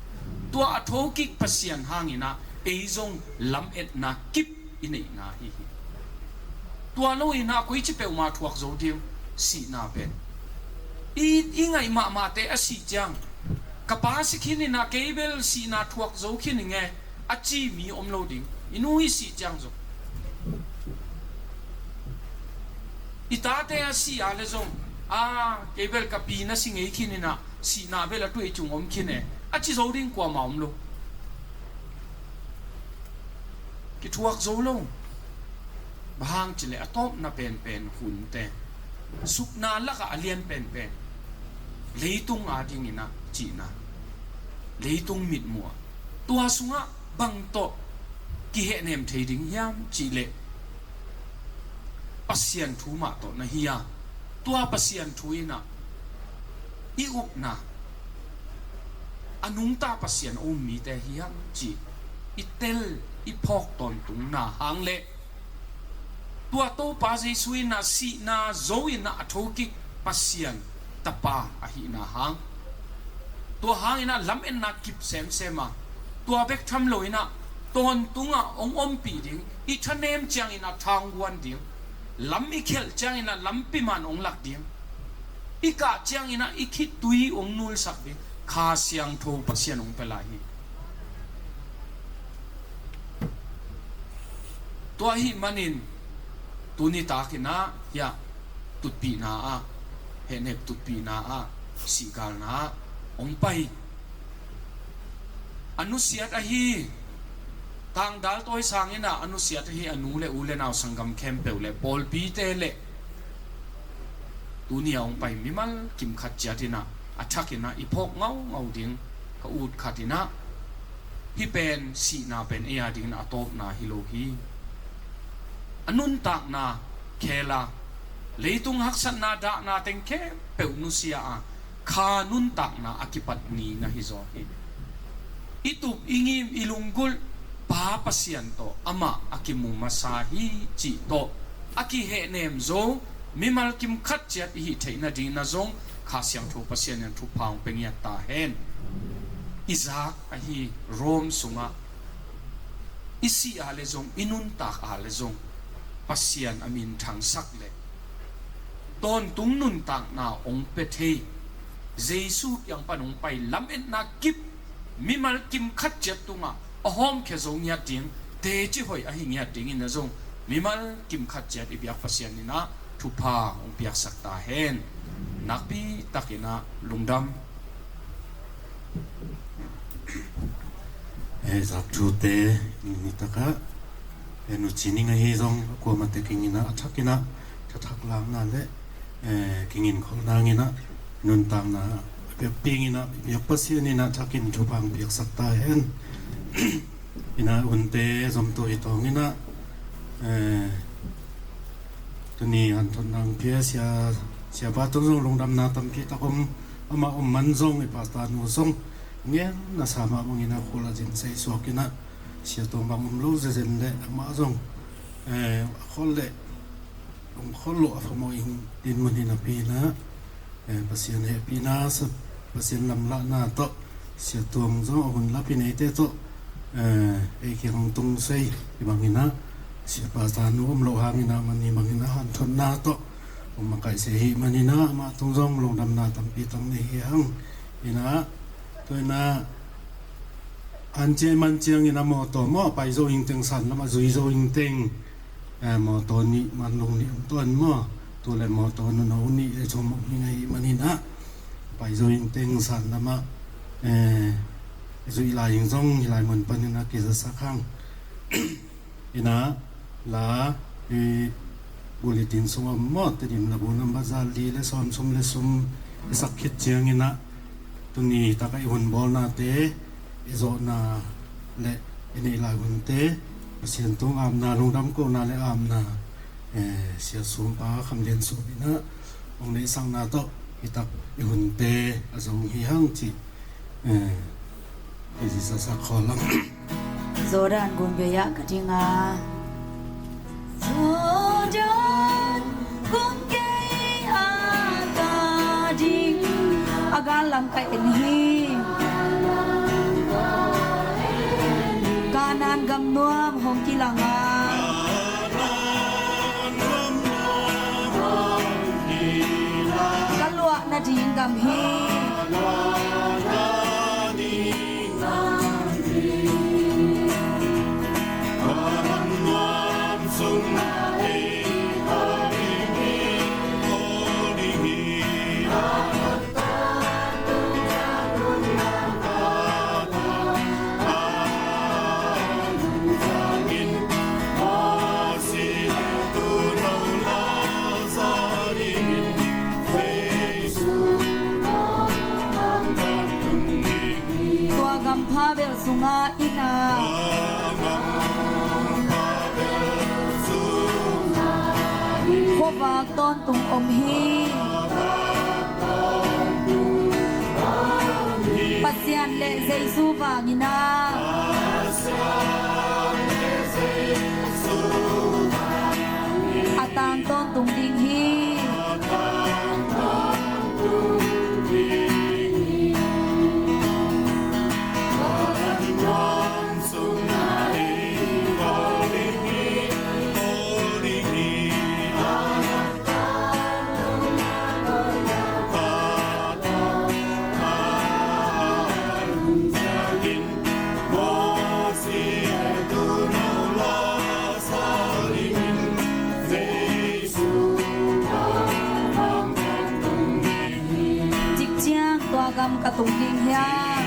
Tua a thokik Pasian hangin ah ei zong lametna kip i neihna hi hi. Tua lo-in ah koici peuhmah thuak zo ding, sihna pen. I, i ngaih mahmahte a sih ciang, ka pa si khin in ah kei bel sihna thuak zo khin ing e, a ci mi om lo ding. I nu i sih ciang zong, i tate a sih a le zong, a, kei bel ka pi na si ngei khin in ah sihna bel a tuei cung om khin e, a ci zo ding kuamah om lo. Kithuak zo lo. Bang hang cih leh a tawpna penpen hunte, supna lakah a lian penpen, leitung adingin ah cihna, leitung mitmuh ah, tua sungah bang tawh kihehnem thei ding hiam cih leh Pasian thu mah tawh na hi a, tua Pasian thu in ah i upna, a nungta Pasian a um mite hiam cih i tel, i phawk tawntungna hang leh tua Topa Jesu in ah sihna zo in ah a thokik Pasian Tapa ahihna hang, tua hangin ah lametna kip semsem a, tua bek tham lo-in ah tawntungah hong ompih ding, i thanem ciangin ah thangguan ding, lam i khelh ciangin ah lampi man hong lak ding, i kah ciangin ah i khitui hong nulsak ding Kha Siangtho Pasian hong pia lai hi. Tua ahih manin tuni takin ah hiah tutpihna ah, hehnep tutpihna ah, sihgalna ah hong pai. A nusiat ahi, tangdal tawisang in ah a nusiat ahi a nu le u le nau, sanggam khempeuh le pawlpite le tuni a hong pai mimal kimkhat ciat in ah a thak in ah i phawk ngaungau ding ka ut khat in ah, hih pen sihna pen ei a dingin a tawpna hi lo hi. A nuntakna khel a, leitung haksatna dahna teng khempeuh nusia a, kha nuntakna a kipat ni na hi zaw hi. I tup, i ngim, i lunggulh Pa Pasian tawh amah a kimu masa hi cih tawh a kihehnem zo mimal kimkhat ciat i hih theih nading na zong Kha Siangtho Pasian in thupha hong pia ngiat ta hen. I zak ahi Rome sungah i sih a le zong, i nuntak a le zong Pasian a minthangsak le tawntung nuntakna hong pia thei, Jesu kiang pan hong pai lametna kip mimal kimkhat ciat tungah a hawmkhia zo ngiat ding, teci hoih ahi ngiat dingin na zong mimal kimkhat ciat i biak Pasian in ah thupha hong piaksak ta hen. Nakpi takin ah lungdam. Eh, zak thute, nitakah, eh, nuci ning ahi zong, kuamah te kingin ah, a thak in ah, thathak lakna le, eh, kingin kholhna ngin ah, nuntakna, a piak pingin ah, biak Pasian in ah, thakin thupha hong piaksak ta hen. In ah unte zomtu hi tawng in ah, eh, tuni hanthotna hong pia sia, siapa tawh zong lungdamna tampi tak om, amah om man zong i pastor nu zong ngen na sa mah bangin a khol a zin sei suak in ah sia tawng bang om lo zezen le amah zong, eh, a khol le om khol lo a phamawh ing dinmun hi napi-in ah, eh, Pasian hehpihna, sa-, Pasian lamlahna tawh, Sia Tuang zong a hun lapi neite tawh, eh, ei kiang tung sei hi bangin ah, Sia Pau Za Nu om loh hangin ah, amah ni bangin ah hanthotna tawh hong makaih se hi manin ah, amah tung zong lungdamna tampi tang nei hi hang. In ah, tu-in ah, an ciai man ciangin ah mawtaw maw, pai zo ing teng san lam ah zui zo ing teng, eh, mawtaw nih, manlung nih om tuan maw, tu le mawtaw nuno nih le thum om hi ngei manin ah, pai zo ing teng san lam ah, eh, zuih lai ing zong hih lai mun panin ah kizasak hang. In ah, la, eh, bulletin sung om maw, Tedim labu number za li le sawm sum le sum i sak khit ciangin ah, tuni tak a i hun bawlnate, i zawhna le i neih lai hunte, Pasian tung apna, lungdam kohna le apna, eh, Sia Sum Pa Kham Lian Sup in ah hong neihsakna tawh, hi tak i hunte a zo hi hang cih, eh, i zisa sak khawl lang. Jordan gun gei ah ka ding a. Jordan gun gei ah ka ding. A gal lam ka en hi. Kanaan gam nuam hong kilang a. Ka luah nading gam hi. Tua gam pha bel sungah in ah. Khuavak tawntung om hi. Pasian le Jesu vangin ah. A tang tawntung ding hi. Cikciang tua gam ka tung ding hiam?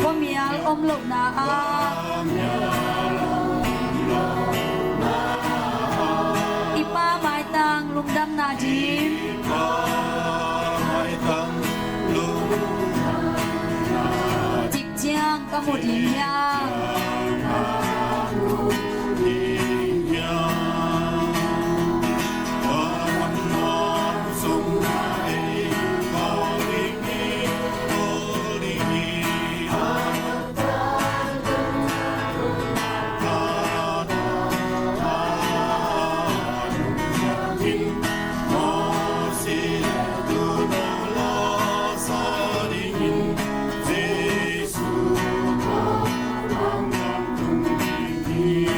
Khuamial om lohna ah i pa maitang lungdamna ding. Cikciang ka mu ding hiam?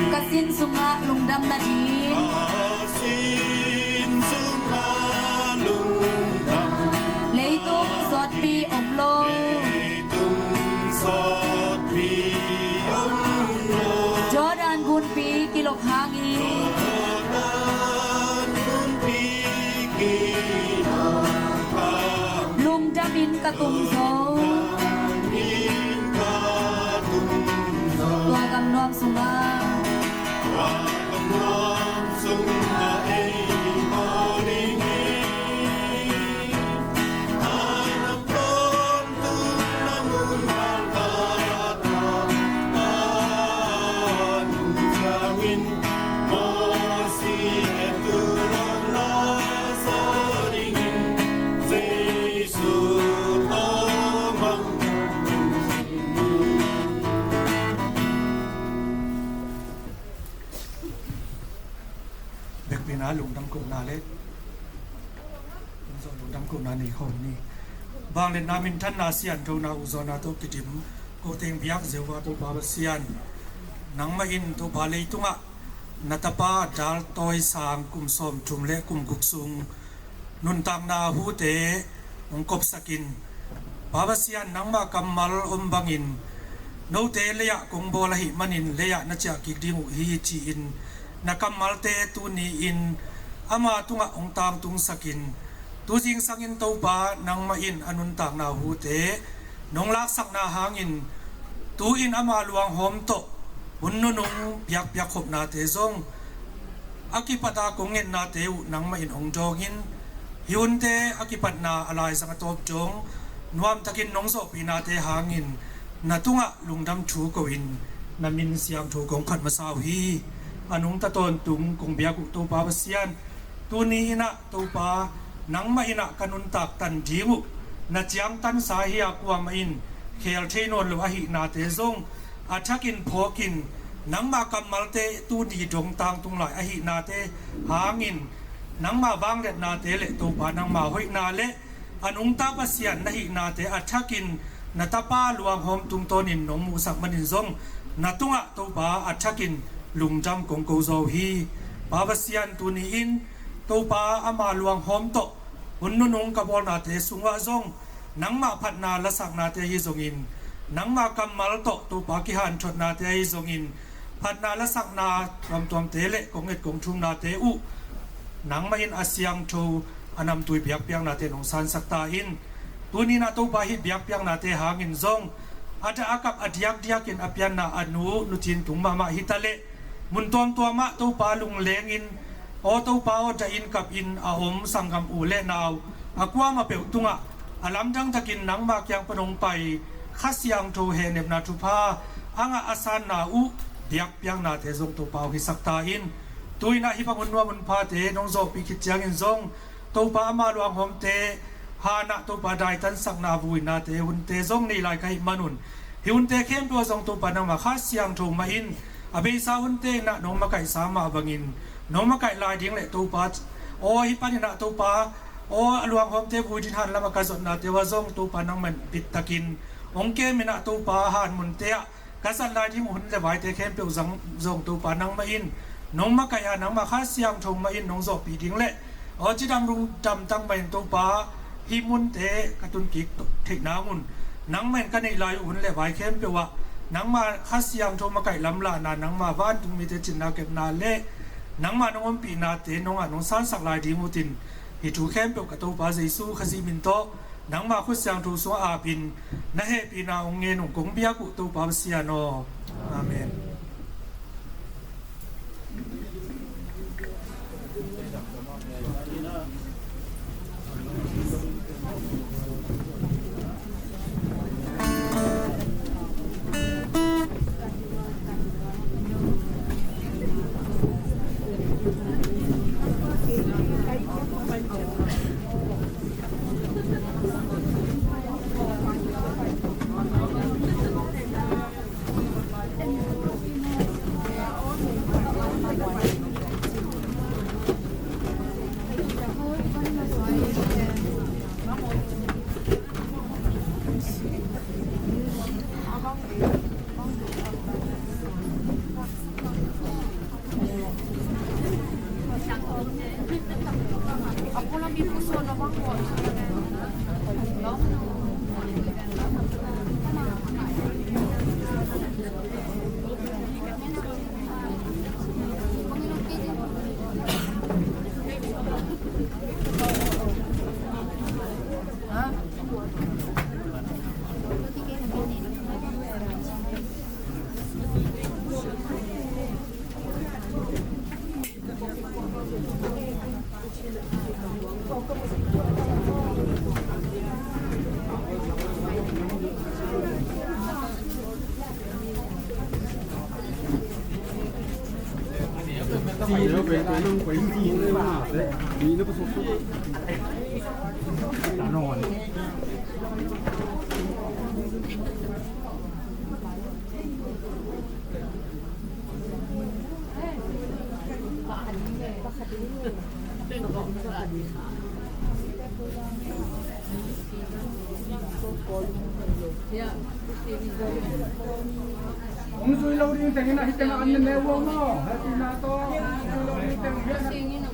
Ka sin sungah lungdam nading. Leitung sawtpi om lo. Jordan gunpi kilok hangin. Lungdamin ka tung zo. Tua gam nuam sungah. Ina lungdam kohna le, lungdam kohna nei khawm ni. Vangliatna, minthanna, sianthona, ukzawhna tawh kidim ko teng biak Jehovah Topa Pasian, nangmah in Topa leitungah na tapa dal tawi sang kum sawmthum le kum guk sung nuntakna hute hong kopsakin, Pa Pasian, nangmah kammal om bangin note lei-ah kong bawl ahih manin lei-ah na ciah kik ding uh hi, ci-in na kammalte tuni-in ama tungah hong tangtungsakin, tu zingsangin Topa nangmah in a nuntakna hute nong laksakna hangin, tu-in ama luanghawm tawh hun nunung biakpiak khopnate zong a kipat a kong ngennate uh nangmah in hong dawngin, hih hunte a kipatna a laizang a tawp dong nuamtakin nong zawhpihnate hangin na tungah lungdam thu ko-in na min siangtho kong phat masa uh hi. A nungta tawntung kong biak uh Topa Pasian, tuni in ah Topa, nangmah in ah ka nuntak tan ding uh na ciangtansa hi a, kuamah in khel thei nawn lo ahihnate zong a thakin phawkin, nangmah kammalte tuni dong tangtung lai ahihnate hangin, nangmah vangliatnate le Topa nangmah hoihna le a nungta Pasian na hihnate a thakin na tapa luanghawm tungtawnin nong muhsak manin zong na tungah Topa a thakin lungdam kong ko zaw uh hi. Pa Pasian, tuni-in Topa ama luanghawm tawh hun nunung ka bawlnate sungah zong nangmah phatna lasaknate ahi zongin, nangmah kammal tawh Topa kihanthotnate ahi zongin, phatna lasakna tuamtuamte le kong et kong thumnate uh nangmah in a siangtho a namtui biakpiaknate nong sansak ta in, tuni in ah Topa hih biakpiaknate hangin zong a dah a kap a diakdiakin a pianna a nu, Nu Cin Tung mahmah hi ta leh, mun tuamtuamah Topa lunglengin, aw Topa aw, dah in kap in a om sanggam u le nau a kuamah peuh tungah a lamdang takin nangmah kiang pan hong pai Kha Siangtho hehnepna thupha a ngah a sanna uh biakpiaknate zong Topa hong hisak ta in. Tu in ah hih bang hun nuam hun phate nong zawhpih khit ciangin zong Topa ama luanghawmte hanah Topa daitansakna vuinate hunte zong nei lai ka hih manun, hih hunte khempeuh ah zong Topa nangmah Kha Siangtho mah in a beisa hunte in ah nong makaihsa mah bangin nong makaih lai ding le Topa, aw hih panin ah Topa, aw a luanghawmte vui ding han lamah ka zotnate uh ah zong Topa nangmah in bittakin hong kem in ah Topa, han munte ah ka zat lai ding hun le vaite khempeuh zang zong Topa nangmah in nong makaih a, nangmah Kha Siangtho mah in nong zawhpih ding le aw cidam lungdam tang mah in Topa hih munte ka tun kik theih nang un, nangmah in ka neih lai uh hun le vai khempeuh ah nangmah Kha Siangtho makaih lamlahna, nangmah vantung mite cinna kepna le nangmah nong ompihnate nong ah nong sansak lai ding uh tin, hih thu khempeuh ka Topa Jesu Khazih min tawh nangmah khut siangtho sungah apin na hehpihna hong ngen ung kong biak uh Topa Pasian aw. Amen. Hong zui lo ding teng in a, hih teng a an ne ne uh maw? Happy na tawh. Hong zui lo ding teng hian.